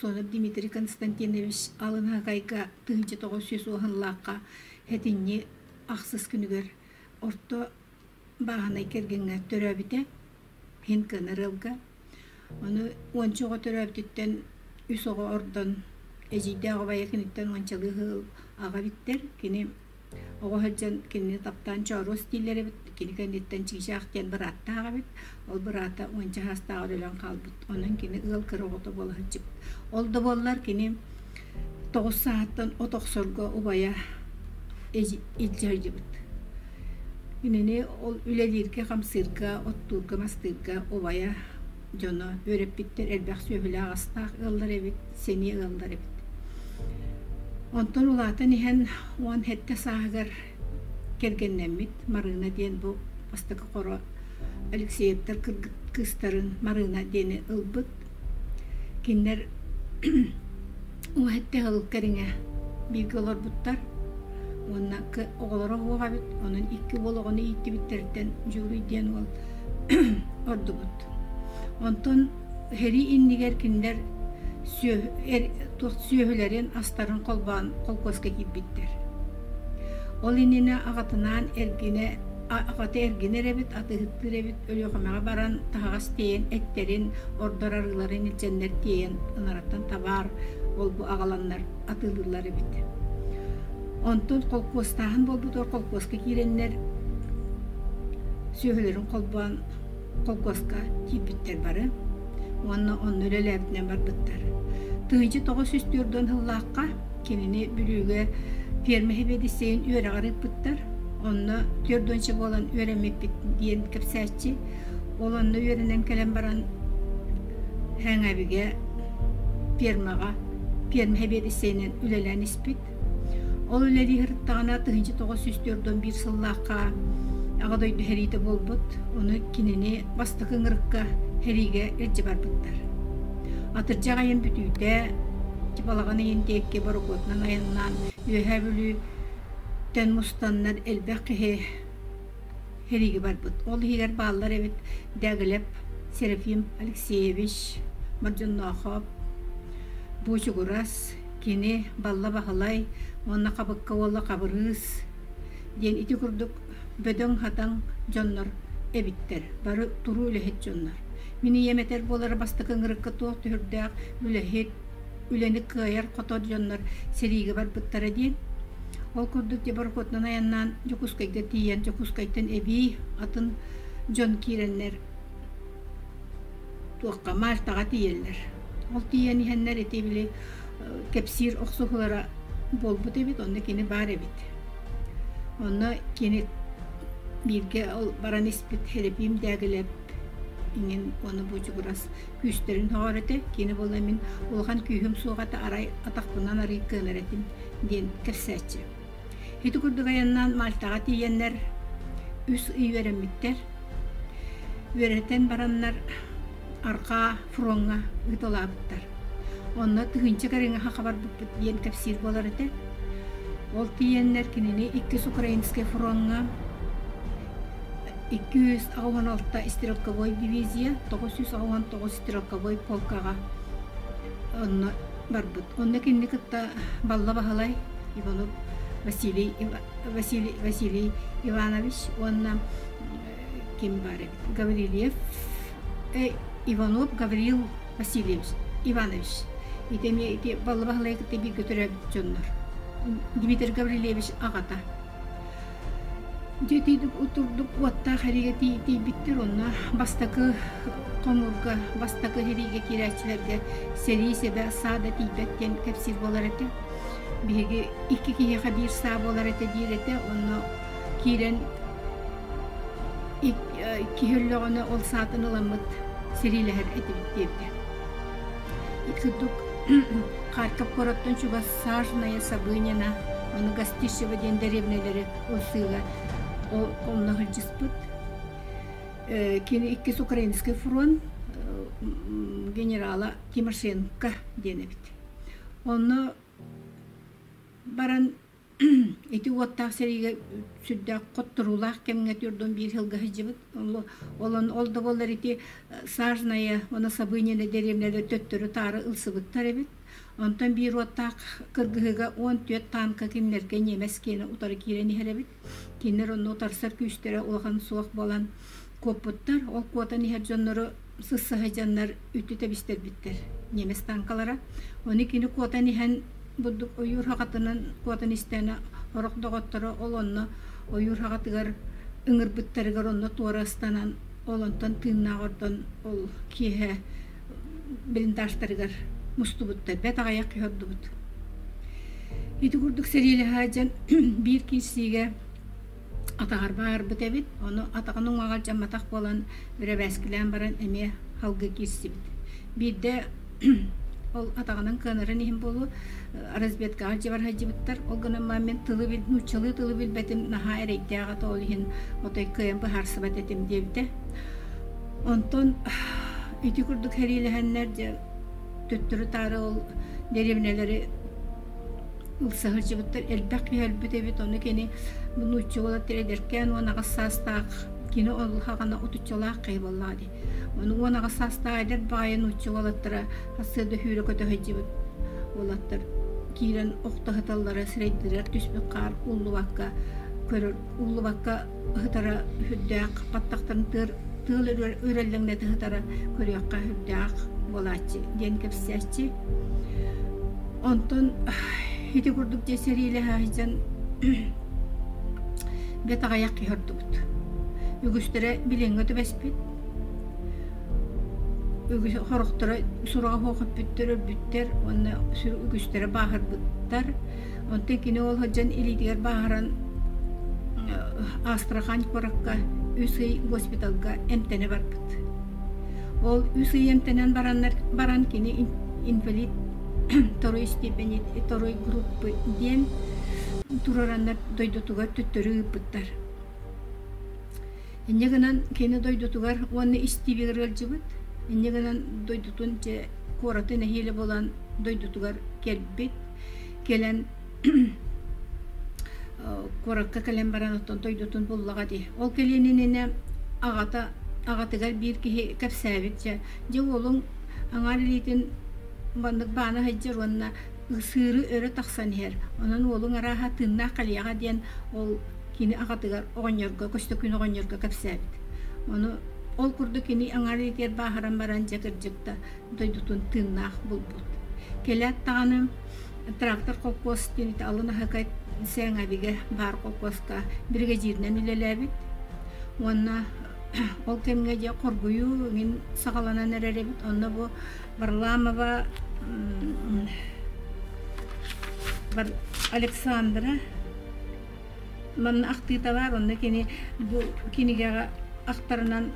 Самсонов Дмитрий Константинович Алын-Хагайга 1910-лаахха сэтинньи ахсыс күнүгэр орто бааһынай кэргэҥҥэ төрөөбүтэ, иһин кыанар ыалга. Ону уонча оҕо төрөөбүтүттэн үс оҕо ордон, эдьиийдээх убайа киниттэн уончалыы сыл аҕа эбиттэр. Кини оҕо сылдьан кинини таптаан чооруос дииллэр эбит, кини кэнниттэн чыычаах диэн бырааттаах эбит. Ол быраата уонча саастааҕар өлөн хаалбыт. Онон кини ыал кыра оҕото буола сылдьыбыт. Ол да буоллар кини 9 сааһыттан от охсорго убайа илдьэ сылдьыбыт. Кинини ол үлэлииргэ-хамсыырга, оттуурга-мастыырга убайа дьоно үөрэппиттэр, элбэх сүөһүлээх-астаах ыаллар эбит, сэниэ ыаллар эбит. Онтон улаатан иһэн 17 сааһыгар кэргэннэммит Марыына диэн бу бастакы хоро Алексеевтар кыыстарын Марыына диэни ылбыт. Кинилэр 17 сыл кэриҥэ бииргэ олорбуттар уонна оҕолоро суох эбит, онон икки уол оҕону ииттибиттэриттэн Дьууруй диэн уол ордубут. Онтон сэрии иннигэр кинилэр сүөһүлэрин, астарын холбоон холкуоска киирбиттэр. Ол иннинэ аҕатынаан эргинэ аҕата эргинэр эбит, атыыһыттыыр эбит, Өлүөхүмэҕэ баран таһаҕас тиэйэн эттэрин, ордор арыыларын илдьэннэр тиэйэн ынараттан табаар ол-бу аҕаланнар атыылыыллар эбит. Онтон холкуостааһын буолбутугар холкуоска киирэннэр сүөһүлэрин холбоон холкуоска киирбиттэр бары уонна онно үлэлээбитинэн барбыттар. 1940 сыллаахха кинини Бүлүүгэ ферма сэбиэдиссэйин үөрэҕэр ыыппыттар. Онно түөрт буолан үөрэммиппит диэн кэпсээччи. Ол онно үөрэнэн кэлэн баран Хэҥэбигэ фермаҕа ферма сэбиэдиссэйинэн үлэлээн испит. Ол үлэлии сырыттаҕына 1941 сыллаахха Аҕа дойду сэриитэ буолбут. Ону кинини бастакы ыҥырыкка сэриигэ илдьэ барбыттар. Атырдьах айан бүтүүтэ балаҕан ыйын диэки борокуотунан айаннаан Үөһээ Бүлүүттэн мустаннар элбэх киһи сэриигэ барбыт. Ол иһигэр бааллар эбит Дягилев Серафим Алексеевич, Мордьонноохоп, Буучугурас, кини Балла Баһылай уонна Хабыкка уола Хабырыыс диэн ити курдук бөдөҥ-хатаҥ дьоннор эбиттэр, бары туруу үлэһит дьоннор. Мин ийэм этэр буолара бастакы ыҥырыкка туох түһүрдээх үлэһит, үлэни кыайар-хотор дьоннор сэриигэ барбыттара диэн. Ол курдук Деборкотунан айаннаан Дьокуускайга тиийэн, Дьокуускайтан эбии атын дьон киирэннэр туохха Мальтаҕа тиийэллэр. Ол тиийэн иһэннэр ити били кэпсиир охсуһуулара буолбут эбит, онно кини баар эбит. Онно кини бииргэ ол баран испит Херепим Дягилев иҥин уонна Бучугурас күүстэрин хоҕор этэ. Кини буолла мин улахан күүһүм суох этэ, арай атахпынан арый кыанар этим диэн кэпсээччи. Ити курдук айаннаан Мальтаҕа тиийэннэр үс ый үөрэммиттэр. Үөрэтэн бараннар арҕаа фроҥҥа ыыталаабыттар. Онно тыһыынча кэриҥэ саха барбыппыт диэн кэпсиир буолар этэ. Ол тиийэннэр кинини иккис Украинскай фроҥҥа 286 стрелковой дивизия, 989 стрелковой полкаҕа онно барбыт. Онно кинини кытта Балла Баһылай, Иванов Василий, Василий, Василий Иванович уонна ким баар эбит Гаврильев Иванов Гаврил Васильевич Иванович ити эмиэ ити Балла Баһылайы кытта бииргэ төрөөбүт дьоннор Дмитрий Гаврильевич аҕата Дьэ итиидик утурдук уоттаах эригэ тиийбиттэр онно бастакы хомуурга бастакы сэриигэ киирээччилэргэ сэрии сэбэ саа да тиийбэт диэн кэпсиир буолар этэ. Биһиги икки киһиэхэ биир саа буолар этэ диир этэ онно киирэн киһи өллөҕүнэ ол саатын ыламмыт сэриилэһэр этибит диэбитэ. Курдук Харьков куораттан чугас Сажная Сабынина, ону Гостищево диэн дэриэбинэлэри ылсыыга онно сылдьыспыт. Кини иккис Украинский фронт генерала Тимошенко диэн эбит. Онно баран. Ити уоттаах сэриигэ сүрдээх хотторуулаах кэмҥэ түрдун биир сылга сылдьыбыт. Ол ол да буоллар ити Сажная уонна Сабынина дэриэбинэлэр төттөрү-таары ылсыбыттар эбит. Онтон биир уоттаах кыргыһыыга 14 танка кинилэргэ ньиэмэс киэнэ утары киирэн иһэр эбит. Кинилэр онно утарсар күүстэрэ улахан суох буолан куоппуттар. Ол куотан иһэр дьоннору сысса сылдьаннар үтү тэбистэрбиттэр ньиэмэс танкалара. Ону кини куотан иһэн бурдук ойуур хаҕатынан куотан истэҕинэ сорох доҕотторо ол онно ойуур хаҕатыгар ыҥырбыттарыгар онно туора ыстанан ол онтон тыыннаах ордон ол киэһэ блиндажтарыгар мустубуттар бэрт аҕыйах киһи ордубут. Ити курдук сэриилэһэ дьон биир киирсиигэ атаҕар баарбыт эбит. Ону атаҕын уҥаҕар дьамматах буолан бэрэбээскилээн баран эмиэ халгы киирсибит. Биирдэ ол атаҕынан кыанарын иһин буолуо разведкаҕа дьыбар сылдьыбыттар. Ол гынан баран мин тылы нууччалыы тылы билбэтим наһаа эрэйдээх этэ ол иһин отой кыайан быһаарсыбат этим диэбитэ. Онтон ити курдук сэриилэһэннэр дьэ төттөрү-таары ол дэриэбинэлэри ылса сылдьыбыттар элбэх киһи өлбүт эбит ону кини нуучча уолаттар эдэркээн 18 саастаах кини ол хаҕана отуччалаах киһи буоллаҕа дии ону 18 саастаах эдэр баҕайы нуучча уолаттара сарсыарда сүүрэ көтө сылдьыбыт уолаттар киирэн охто сыталлара сирэйдэригэр түспүт хаар ууллубакка көрөр ууллубакка ыһытара сүрдээх баттахтарын тыар тыал үрэллэҥнэтэ сытара көрүөххэ сүрдээх буолааччы диэн кэпсээччи. Онтон ити курдук дьэ сэриилэһэ сылдьан бэрт аҕыйах киһи ордубут. Үгүстэрэ билиҥҥэ түбэспит. Үгүс сорохторо сураҕа суох өппүттэр, өлбүттэр уонна үгүстэрэ бааһырбыттар. Онтон кини ол сылдьан илиитигэр бааһыран Астрахань куоракка үс ый госпиталга эмтэнэ барбыт. Ол үс ый эмтэнэн бараннар баран кини инвалид второй степени второй группы диэн туруораннар дойдутугар төттөрү ыыппыттар. Инньэ гынан кини дойдутугар уонна истиибигэр ыалдьыбыт. Инньэ гынан дойдутун дьэ куораты нэһиилэ булан дойдутугар кэлбит. Кэлэн куоракка кэлэн баран оттон дойдутун буллаҕа дии. Ол кэлиэн иннинэ аҕата аҕатыгар биир киһи кэпсээбит дьэ, дьэ уолуҥ аҥаар илиитин маннык баана сылдьар уонна сыыры өрө тахсан иһэр. Онон уолуҥ арааһа тыыннаах кэлиэҕэ диэн ол кини аҕатыгар оҕонньорго Көстөкүүн оҕонньорго кэпсээбит. Ону ол курдук кини аҥаар илиитигэр бааһыран баран дьэ кырдьык да дойдутун тыыннаах булбут. Кэлээт даҕаны трактор холкуос диэн алын аһыкай Сээҥэбигэ баар холкуоска биригэдьииринэн үлэлээбит. Уонна ол кэмҥэ дьэ хоргуйуу эҥин саҕаланан эрэр эбит. Онно бу Варламова Александра Манна ахтыыта баар, онно кини бу кинигэҕэ ахтарынан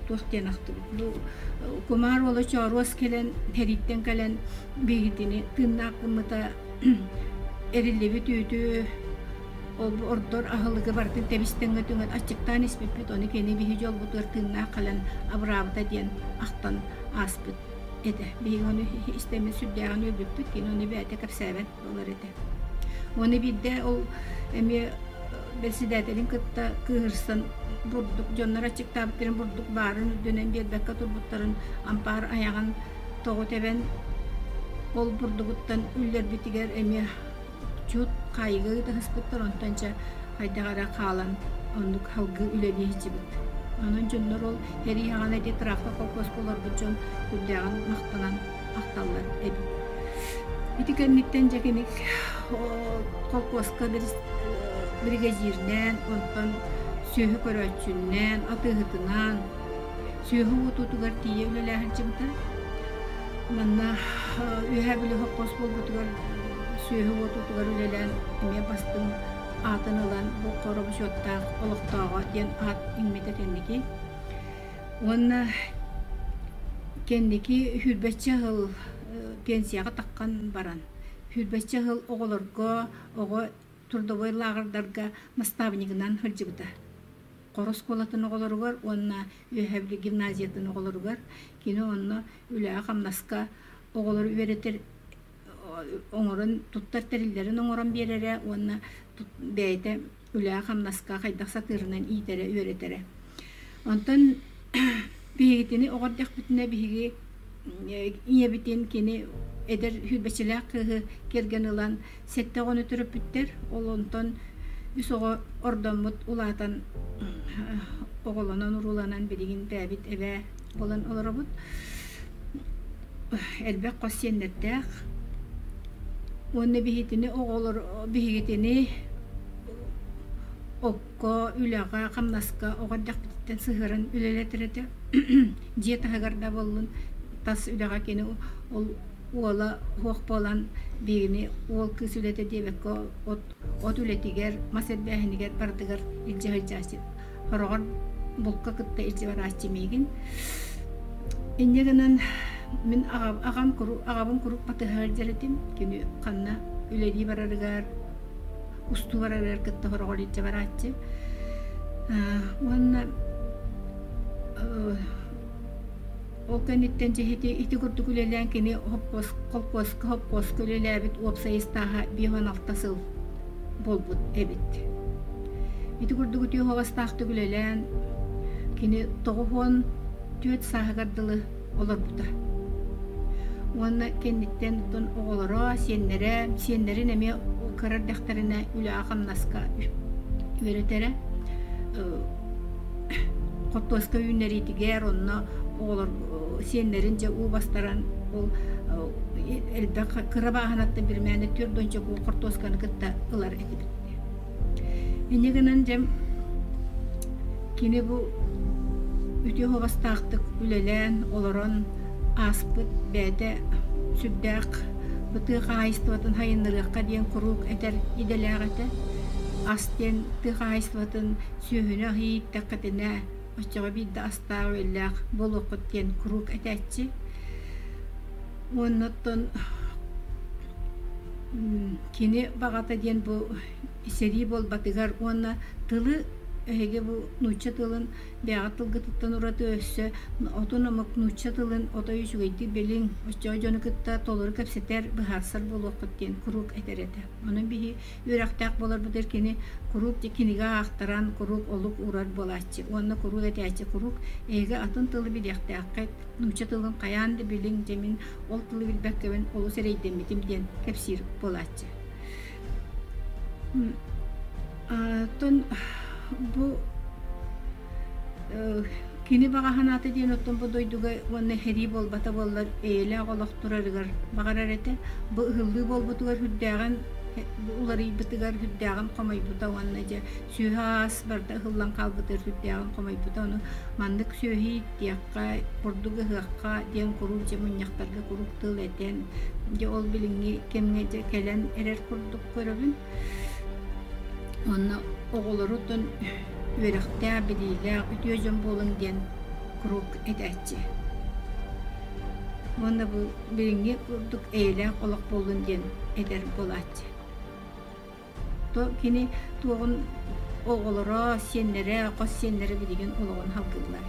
туох диэн ахтыбыт. Бу Кумаар уола Чооруос кэлэн, сэрииттэн кэлэн биһигитини тыыннаах гыммыта эриллибит үүтү ол ордор аһылыгы барытын тэбис-тэҥҥэ түҥэт аччыктаан испиппит, ону кини биһи дьолбутугар тыыннаах кэлэн абыраабыта диэн ахтан ааспыт этэ. Биһиги ону истэммит сүрдээҕин үөрбүппүт, кини ону бэйэтэ кэпсээбэт буолар этэ. Уонна биирдэ ол эмиэ бэрэссэдээтэлин кытта кыыһырсан бурдук дьоннор аччыктаабыттарын бурдук баарын үрдүнэн биэрбэккэ турбуттарын ампаар айаҕын тоҕу тэбэн ол бурдугуттан үллэрбитигэр эмиэ чуут хаайыыга ыытыһыспыттар онтон чэ хайдах эрэ хаалан оннук салгыы үлэлии сылдьыбыт. Онон дьоннор ол сэрии саҕана ити трактор холкуоска олорбут дьон сүрдээҕин махтанан ахталлар эбит. Ити кэнниттэн дьэ кини холкуоска биригэдьииринэн, онтон сүөһү көрөөччүнэн, атыыһытынан, сүөһү уотуутугар тиийэ үлэлээн сылдьыбыта. Манна Үөһээ Бүлүү холкуос буолбутугар сүөһү уотуутугар үлэлээн эмиэ бастыҥ аатын ылан бу хоробучуоттаах олохтооҕо диэн аат иҥмитэ кэнники. Уонна кэнники сүүрбэччэ сыл пенсияҕа таххан баран, сүүрбэччэ сыл оҕолорго, оҕо трудовой лааҕырдарга наставнигынан сылдьыбыта. Хоро оскуолатын оҕолоругар уонна Үөһээ Бүлүү гимназиятын оҕолоругар кини онно үлэҕэ-хамнаска оҕолору үөрэтэр. оҥорон туттар тэриллэрин оҥорон биэрэрэ уонна бэйэтэ үлэҕэ-хамнаска хайдах сатыырынан иитэрэ, үөрэтэрэ. Онтон биһигитини оҕо эрдэхпитинэ биһиги ийэбитин кини эдэр сүүрбэччэлээх кыыһы кэргэн ылан сэттэ оҕону төрөппүттэр. Ол онтон үс оҕо ордоммут улаатан оҕолонон-урууланан билигин бэйэбит эбээ буолан олоробут. Элбэх хос сиэннэрдээх. Уонна биһитини оҕолор биһигитини окко, үлэҕэ, хамнаска оҕо эрдэхпититтэн сыһыаран үлэлэтэр этэ. Дьиэ таһыгар да буоллун, тас үлэҕэ кини ол уола суох буолан биһигини уол кыыс үлэтэ диэбэккэ от от үлэтигэр, мас эрбээһинигэр барытыгар илдьэ сылдьааччы. Хороҕор булка кытта илдьэ барааччы миигин. Инньэ гынан мин аҕам куруук аҕабын куруук батыһа сылдьар этим. Кини ханна үлэлии барарыгар, устуу барарыгар кытта хороҕор илдьэ барааччы. Уонна Ол кэнниттэн дьэ ити, ити курдук үлэлээн кини хоппуос, холкуоска хоппуоска үлэлээбит уопсай ыстааһа 56 сыл буолбут эбит. Ити курдук үтүө уһаҕастаахтык үлэлээн кини 94 сааһыгар дылы олорбута. Уонна кэнниттэн оттон оҕолоро, сиэннэрэ, сиэннэрин эмиэ кыра эрдэхтэринэ үлэҕэ-хамнаска үөрэтэрэ. Хортуоска үүннэриитигэр онно оҕолор сиэннэрин дьэ уу бастаран ол элбэх кыра бааһынаттан бирмээнэ түөрт донча куу хортуосканы кытта ылар этибит. Инньэ гынан дьэ кини бу үтүө суобастаахтык үлэлээн олорон ааспыт бэйэтэ сүрдээх бу тыа хаһаайыстыбатын сайыннарыахха диэн куруук этэр идэлээх этэ. Ас диэн тыа хаһаайыстыбатын Сүөһүнү аһыы ииттэххитинэ, оччоҕо биирдэ астаах-үөллээх буолуоххут диэн куруук этээччи. Уонна оттон кини баҕата диэн бу сэрии буолбатыгар уонна тылы эһиги бу нуучча тылын бэйэҕит тылгытыттан ураты өссө отун омук нуучча тылын отой үчүгэйдик билиҥ, оччоҕо дьону кытта толору кэпсэтэр, быһаарсар буолуоххут диэн куруук этэр этэ. Онон биһи Үөрэхтээх буоларбытыгар кини куруук кинигэ аахтаран, куруук олук уурар буолааччы уонна куруук этээччи куруук эһиги атын тылы билиэхтээххит, нуучча тылын хайаан да билиҥ, дьэ мин ол тылы билбэккэбин олус эрэйдэммитим диэн кэпсиир буолааччы. Оттон бу Кини баҕа санаата диэн оттон бу дойдуга уонна сэрии буолбата буоллар эйэлээх олох турарыгар баҕарар этэ. Бу ыһыллыы буолбутугар сүрдээҕин уларыйбытыгар сүрдээҕин хомойбута уонна дьэ сүөһү аас барыта ыһыллан хаалбытыгар сүрдээҕин хомойбута. Ону маннык сүөһү ииттиэххэ, бурдук ыһыахха диэн куруук дьэ мунньахтарга куруук тыл этэн, дьэ ол билиҥҥи кэмҥэ дьэ кэлэн эрэр курдук көрөбүн. Уонна оҕолору оттон үөрэхтээх, билиилээх, үтүө дьон буолуҥ диэн куруук этээччи. Уонна бу билиҥҥи курдук эйэлээх олох буоллун диэн этэр буолааччы. То кини туоҕун оҕолоро, сиэннэрэ, хос сиэннэрэ билигин олоҕун салгыыллар.